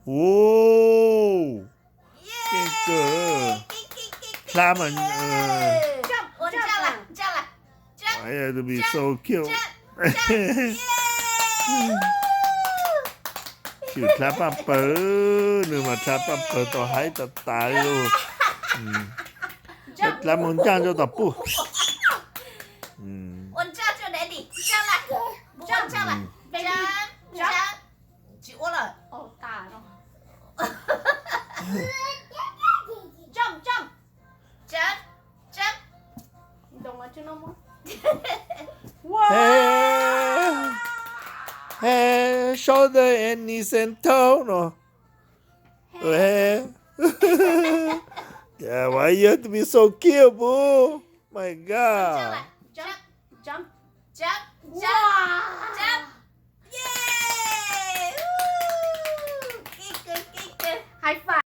Ua, keej kawg. Hlab mas, to be so cute. Tshwm hlab paj pawg, nws mas hlab paj pawg tau haib tas tas li lauj. Hlab mus ncaj rau tom puj. Head, head, shoulder and knees and toe no. Head. Yeah, why you have to be so cute, bro? My God.